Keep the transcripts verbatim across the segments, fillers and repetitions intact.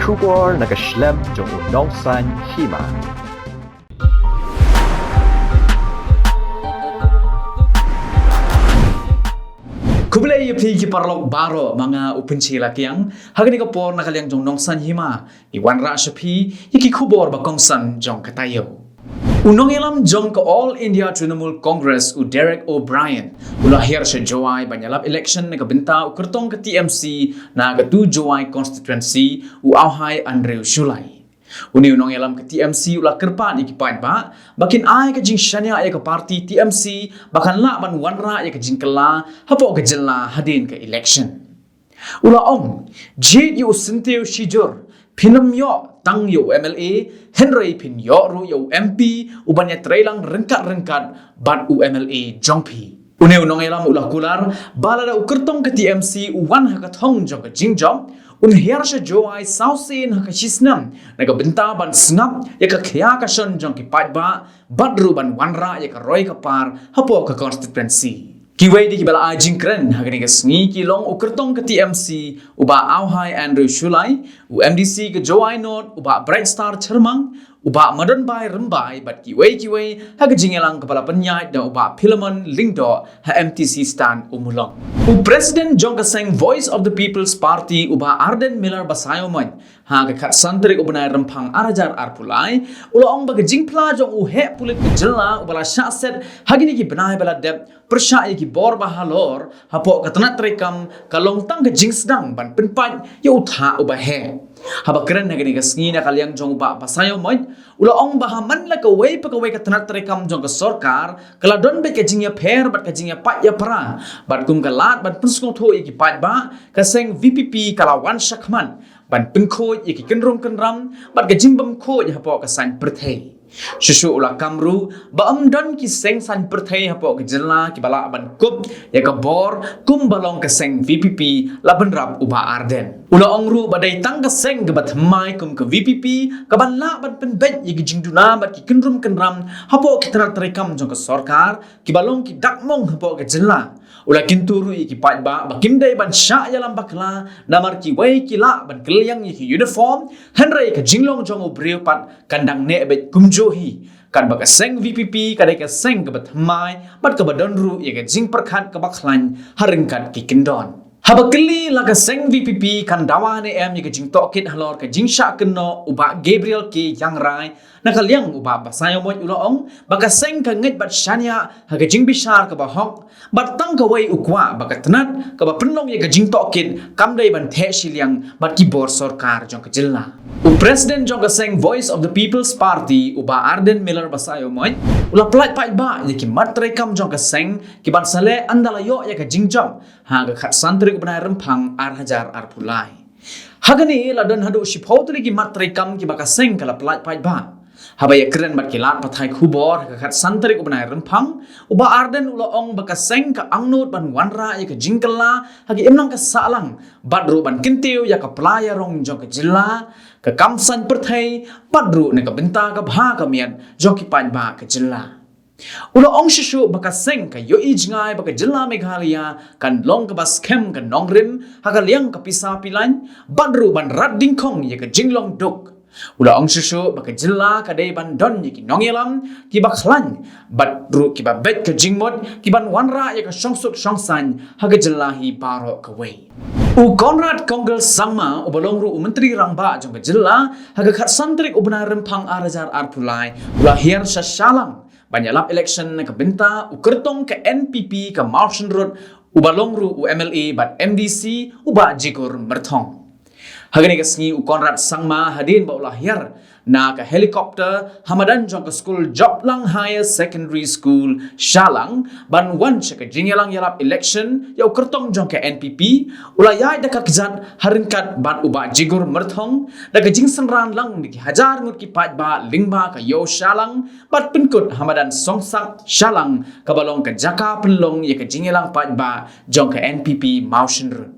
Khubor na ka shlem jong u Nongsaiñ Hima. Khublei ïa phi ki paralok baroh, ma nga u Pynche Lakiang, ha kane ka por na ka liang jong Nongsaiñ Hima, ngi wanrah sha phi ïa ki khubor ba kongsan jong ka taïew. U nongïalam jong ka All India Trinamool Congress u Derek O'Brien u la hiar sha Jowai ban ïalap election na ka bynta u kyrtong ka T M C na ka tu Jowai constituency u Auhai Andrew Shullai. Une u nongïalam ka T M C u la kyrpad ïa ki paidbah ba kin ai ka jingshaniah ïa ka party T M C ba kan lah ban wanrah ïa ka jingkylla hapoh ka jylla hadien ka election. U la ong, jied ïa u syntiew shijur, phin ym ïoh tang ïa u M L A, hynrei phin ïoh ruh ïa u M P u ban ïatreilang ryngkat-ryngkat bad u M L A jong phi. Une u nongïalam u la kular ba lada u kyrtong ka T M C u wan ha ka thong jong ka jingjop, un hiar sha Jowai saw sien ha ka shisnem na ka bynta ban sngap ïa ka khia ka shon jong ki paidbah bad ruh ban wanrah ïa ka roi ka par hapoh ka constituency. Kiwei de kiba la ai jingkren ha kane ka sngi ki long u kyrtong ka T M C u Bah Auhai Andrew Shullai, u M D C ka Jowai North u Bah Brightstar Chyrmang, u Bah Madonbai Rymbai bad kiwei kiwei ha ka jingïalang kaba la pynïaid da u Bah Philemon Lyngdoh ha M T C stand Ummulong. U President jong ka seng Voice of the People's Party u Bah Ardent Miller Basaiawmoit ha ka khatsan tarik u bnai Rymphang ar hajar arphew lai u la ong ba ka jingphla jong u heh pulit ka jylla uba la shah set ha kine ki bnai ba la dep pyrshah ïa ki bor ba halor hapoh ka tnat treikam ka long tang ka jingsdang ban pynpait ïa u thah uba heh. Haba kren ha kane ka sngi na ka liang jong u Bah Basaiawmoit u la ong ba ha man la kawei pa kawei ka tnat treikam jong ka sorkar ka la don beit ka jingïapher bad ka jingïapait ïapra bad kum ka lad ban pynsngewthuh ïa ki paidbah, ka seng V P P ka la wan shakhmat ban pynkhuid ïa ki kynrum kynram bad ka jingbymkhuid hapoh ka saiñ pyrthei. Shuh shuh u la kam ruh ba ym don ki seng saiñ pyrthei hapoh ka jylla kiba lah ban kup ïa ka bor kumba long ka seng V P P la bynrap u Bah Ardent. U la ong ruh ba dei tang ka seng kaba thymmai kum ka V P P kaban lah ban pynbeit ïa ki jingduna bad ki kynrum kynram hapoh ki tnat treikam jong ka sorkar kiba long ki dakmong hapoh ka jylla. U la kyntu ruh ïa ki paidbah ba kim dei ban shah ïalam bakla namar kiwei ki lah ban kylliang ïa ki uniform, hynrei ka jinglong jong u briew pat kan dang neh beit kumjuh hi. Katba ka seng V P P ka dei ka seng kaba thymmai bad kaba don ruh ïa ka jingpyrkhat kaba khlaiñ ha ryngkat ki kyndon. Haba kylli la ka seng V P P kan dawa ne em ïa ka jingtohkit halor ka jingshah kynnoh u Bah Gabriel K Jangrai, na ka liang u Bah Basaiawmoit u la ong ba ka seng ka ngeit bad shaniah ha ka jingbishar kaba hok bad tang kawei u kwah ba ka tnat kaba pynlong ïa ka jingtohkit kam dei ban theh shiliang bad ki bor sorkar jong ka jylla. U President jong ka seng Voice of the People's Party u Bah Ardent Miller Basaiawmoit u la pyllait paidbah ïa ki mat treikam jong ka seng kiban sa leh ynda la ïoh ïa ka jingjop ha ka khatsan tarik u bnai Rymphang ar hajar arphew lai. Ha kane la don haduh shiphew tylli ki mat treikam kiba ka seng ka la pyllait paidbah. Haba ïakren bad ki lad pathai khubor ha ka khatsan tarik u bnai Rymphang, u Bah Ardent u la ong ba ka seng ka angnud ban wanrah ïa ka jingkylla ha ka imlang ka sahlang bad ruh ban kyntiew ïa ka pla ïarong jong ka jylla, ka kam saiñ pyrthei bad ruh na ka bynta ka bha ka miat jong ki paidbah ka jylla. U la ong shuh shuh ba ka seng ka ïohi jngai ba ka jylla Meghalaya kan long kaba skhem ka nongrim ha ka liang ka pisa pilaiñ bad ruh ban rat dyngkhong ïa ka jinglong duk. U la ong shuh shuh ba ka jylla ka dei ban don ïa ki nongïalam kiba khlaiñ bad ruh kiba beit ka jingmut kiban wanrah ïa ka shongsuk shongsaiñ ha ka jylla hi baroh kawei. U Conrad Kongkal Sangma uba long ruh u Myntri Rangbah jong ka jylla ha ka khatsan tarik u bnai Rymphang ar hajar arphew lai u la hiar sha Shillong ban ïalap election na ka bynta u kyrtong ka N P P ka Mawshynrut uba long ruh u M L A bad M D C u Bah Jigur Myrthong. Ha kane ka sngi u Conrad Sangma hadien ba u la hiar na ka helicopter ha madan jong ka skul Joplang Higher Secondary School Shillong ban wan sha ka jingïalang ïalap election ïa u kyrtong jong ka N P P u la ïaid da ka kjat ha ryngkat bad u Bah Jigur Myrthong da ka jingsynran lang da ki hajar ngut ki paidbah lyngba ka ïew Shillong bad pynkut ha madan Songsak Shillong kaba long ka jaka pynlong ïa ka jingïalang paidbah jong ka N P P Mawshynrut.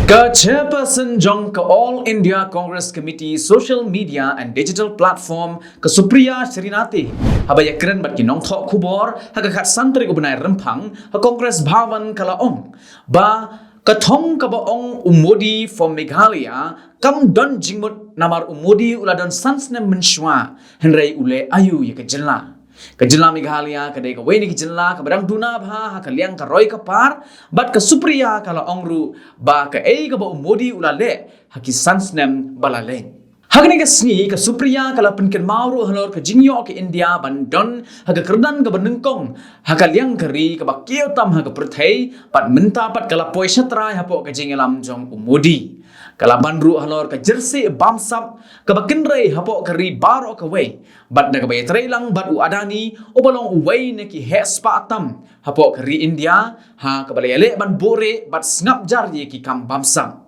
Ka chairperson jong ka All India Congress Committee Social Media and Digital Platform ka Supriya Shrinate haba ïakren bad ki nongthoh khubor ha ka khatsan tarik u bnai Rymphang ha Congress Bhavan ka la ong ba Ka thong kaba ong u Modi for Meghalaya kam don jingmut namar u Modi u la don san snem mynshuwa, hynrei u leh aïu ïa ka jylla. Ka jylla Meghalaya ka dei kawei na ki jylla kaba dang duna bha ha ka liang ka roi ka par, bad ka Supriya ka la ong ruh ba kaei kaba u Modi u la leh ha ki san snem ba la leit. Ha kane ka sngi ka Supriya ka la pynkynmaw ruh halor ka jingïoh ka India ban don ha ka kyrdan kaba nyngkong ha ka liang ka ri kaba kiew tam ha ka pyrthei, bad mynta pat ka la poi shatrai hapoh ka jingïalam jong u Modi. Ka la ban ruh halor ka jersey bamsap kaba kynrei hapoh ka ri baroh kawei, bad na kaba ïatrei lang bad u Adani, uba long uwei na ki heh spah tam hapoh ka ri India, ha kaba la ïaleh ban buhrieh bad sngap jar ïa ki kam bamsap.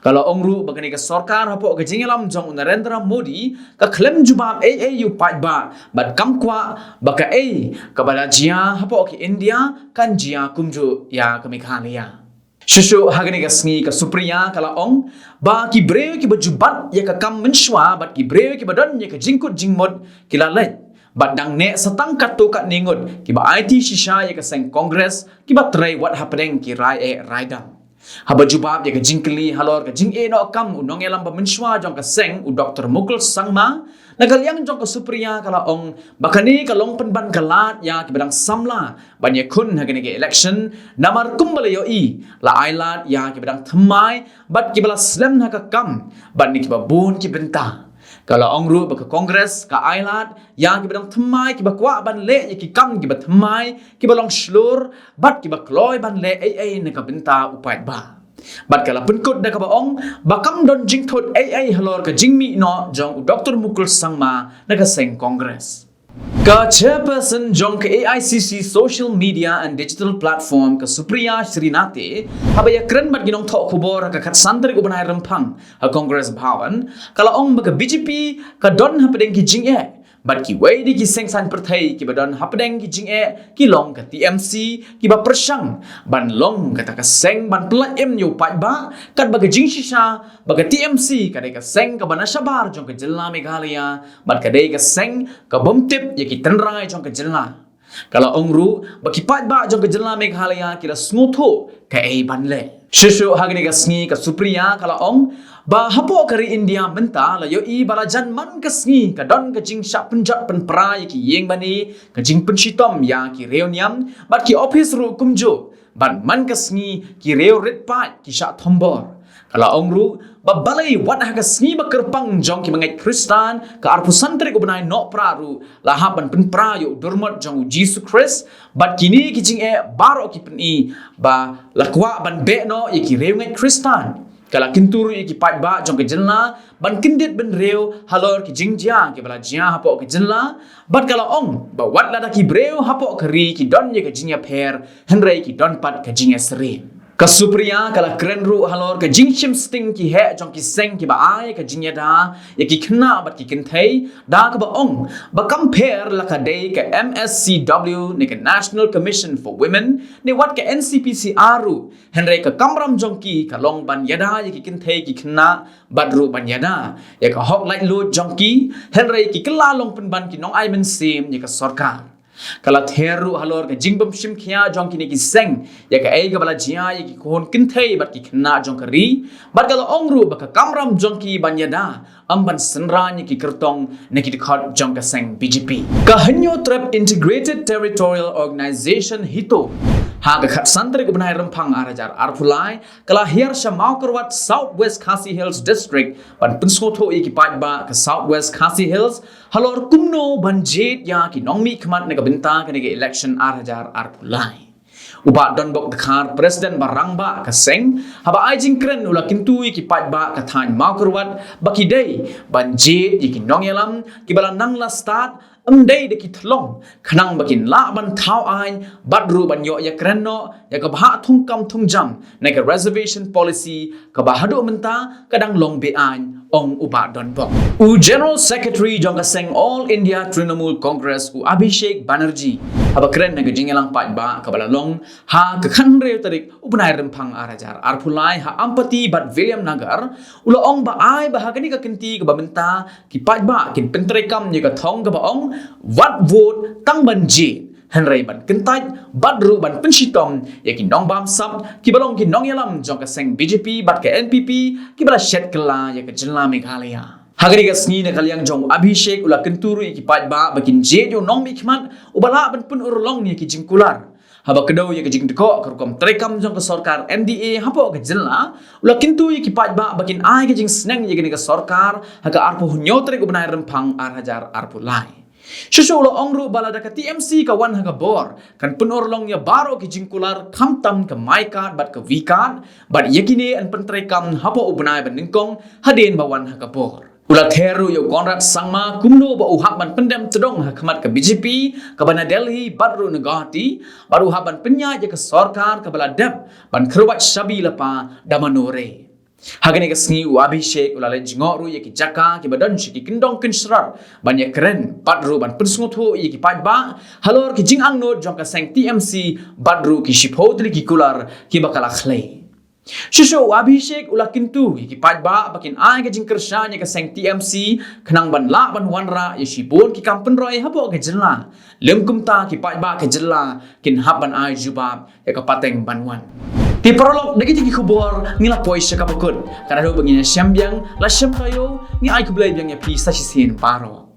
Ka la ong ruh ba kane ka sorkar hapoh ka jingïalam jong u Narendra Modi ka khlem jubab ei ei ïa u paidbah, bad kam kwah ba kaei kaba la jia hapoh ka India kan jia kumjuh ïa ka Meghalaya. Shuh shuh ha kane ka sngi ka Supriya ka la ong ba ki briew kiba ju bat ïa ka kam mynshuwa bad ki briew kiba don ïa ka jingkut jingmut ki la leit, bad dang neh sa tang katto katne ngut kiba aiti shisha ïa ka seng Congress kiba trei wat hapdeng ki rai eh rai dam. Haba jubab ïa ka jingkylli halor ka jingeh noh kam u nongïalam ba mynshuwa jong ka seng, u Doktor Mukul Sangma, na ka liang jong ka Supriya ka la ong ba kane ka long pynban ka lad ïa kiba dang samla ban ïakhun ha kane ka election, namar kumba la ïohi, la ai lad ïa kiba dang thymmai bad kiba la slem ha ka kam bad na kiba bun ki bynta. Ka la ong ruh ba ka Congress ka ai lad ïa kiba dang thymmai kiba kwah ban leh ïa ki kam kiba thymmai, kiba long shlur, bad kiba kloi ban leh ei ei na ka bynta u paidbah. Bad ka la pynkut da kaba ong ba kam don jingthut ei ei halor ka jingmih noh jong u Doktor Mukul Sangma na ka seng Congress. Ka chairperson jong ka A I C C Social Media and Digital Platform, ka Supriya Srinath, haba ïakren bad ki nongthoh khubor ha ka khatsan tarik u bnai Rymphang ha Congress Bhawan, ka la ong ba ka B J P ka don hapdeng ki jingeh bad kiwei de ki seng saiñ pyrthei kiba don hapdeng ki jingeh ki long ka T M C kiba pyrshang ban long kata ka seng ban pyllait im ïa u paidbah, katba ka jingshisha ba ka T M C ka dei ka seng kaba na shabar jong ka jylla Meghalaya, bad ka dei ka seng ka bym tip ïa ki tynrai jong ka jylla. Ka la ong ruh ba ki paidbah jong ka jylla Meghalaya ki la sngewthuh kaei ban leh. Shuh shuh ha kane ka sngi ka Supriya ka la ong ba hapoh ka ri India mynta la ïohi ba la jan man ka sngi ka don ka jingshah pynjot pynpra ïa ki ïing mane, ka jingpynshitom ïa ki riewniam bad ki ophis ruh kumjuh, bad man ka sngi ki riew rit paid ki shah thombor. Ka la ong ruh ba balei wat ha ka sngi ba kyrpang jong ki bangeit Khristan, ka arphew san tarik u bnai Nohprah ruh la hap ban pynpra ïa u durmot jong u Jisu Khrist, bad kine ki jingeh baroh ki pyni ba la kwah ban beh noh ïa ki riewngeit Khristan. Ka la kyntu ruh ïa ki paidbah jong ka jylla ban kyndit bynriew halor ki jingjia kiba la jia hapoh ka jylla, bad ka la ong ba wat lada ki briew hapoh ka ri ki don ïa ka jingïapher, hynrei ki don pat ka jingïasyriem. Ka Supriya ka la kren ruh halor ka jingshim sting ki heh jong ki seng kiba ai ka jingïada ïa ki khynnah bad ki kynthei, da kaba ong ba kam pher la ka dei ka M S C W ne ka National Commission for Women ne wat ka N C P C R ruh, hynrei ka kamram jong ki ka long ban ïada ïa ki kynthei ki khynnah, bad ruh ban ïada ïa ka hok laitluid jong ki, hynrei ki kylla long pynban ki nongai mynsiem ïa ka sorkar. Ka la ther ruh halor ka jingbym shim khia jong kine ki seng ïa kaei kaba la jia ïa ki khun kynthei bad ki khynnah jong ka ri, bad ka la ong ruh ba ka kamram jong ki ban ïada, ym ban synran ïa ki kyrtong ne ki dkhot jong ka seng B J P. Ka Hynñiewtrep Integrated Territorial Organization, HITO, ha ka khatsan tarik u bnai Rymphang ar hajar arphew lai, ka la hiar sha Mawkyrwat, South West Khasi Hills District, ban pynsngewthuh ïa ki paidbah ka South West Khasi Hills halor kumno ban jied ïa ki nongmihkhmat na ka bynta kane ka election ar hajar arphew lai. U Bah Donbok Dkhar, President ba rangbah ka seng, haba ai jingkren u la kyntu ïa ki paidbah ka thaiñ Mawkyrwat ba ki dei ban jied ïa ki nongïalam kiba la nang la stad, ym dei da ki thlong, khnang ba kin lah ban thaw aiñ bad ruh ban ïoh ïakren noh ïa ka bhah thungkam thungjam ne ka reservation policy kaba haduh mynta ka dang long be-aiñ, ong u Bah Donbok. U General Secretary jong ka seng All India Trinamool Congress, u Abhishek Banerjee, haba kren ha ka jingïalang paidbah kaba la long ha ka khathynriew tarik u bnai Rymphang ar hajar arphew lai ha Ampati bad Williamnagar, u la ong ba ai ba ha kane ka kynti kaba mynta ki paidbah kin pyntreikam ïa ka thong kaba ong, wat vote tang ban jied, Hynrei ban kyntait bad ruh ban pynshitom ïa ki nongbamsap kiba long ki nongïalam jong ka seng B J P bad ka N P P kiba la shet kylla ïa ka jylla Meghalaya. Ha kane ka sngi na ka liang jong u Abhishek u la kyntu ruh ïa ki paidbah ba kin jied ïa u nongmihkhmat uba lah ban pynurlong ïa ki jingkular. Haba kdew ïa ka jingdkoh ka rukom treikam jong ka sorkar M D A hapoh ka jylla, u la kyntu ïa ki paidbah ba kin ai ka jingsneng ïa kane ka sorkar ha ka arphew hynñiew tarik u bnai Rymphang ar hajar arphew lai. Shuh shuh u la ong ruh ba lada ka T M C ka wan ha ka bor, kan pynurlong ïa baroh ki jingkular khamtam ka MyKad bad ka V-Card, bad ïa kine yn pyntreikam hapoh u bnai ba nyngkong hadien ba wan ha ka bor. U la ther ruh ïa u Conrad Sangma kumno ba u hap ban pyndem tdong ha khmat ka B J P kaba na Delhi bad ruh na Guwahati, bad u hap ban pynïaid ïa ka sorkar kaba la dep ban kyrwat shabi lypa da mano re. Ha kane ka sngi u Abhishek u la leit jngoh ruh ïa ki jaka kiba don sha ki kyndong kynshrot ban ïakren bad ruh ban pynsngewthuh ïa ki paidbah halor ki jingangnud jong ka seng T M C bad ruh ki shiphew tylli ki kular kiba ka la khlei. Shuh shuh u Abhishek u la kyntu ïa ki paidbah ba kin ai ka jingkyrshan ïa ka seng T M C khnang ban lah ban wanrah ïa shibun ki kam pynroi hapoh ka jylla. Lym kumta ki paidbah ka jylla kin hap ban ai jubab ïa ka pateng ban wan. Te paralok, da kita ki khubor ngi la poi sha kaba kut. Ka naduh ba ngin ïashem biang, la shem taïew, ngi ai khublei biang ïa phi sa shisien baroh.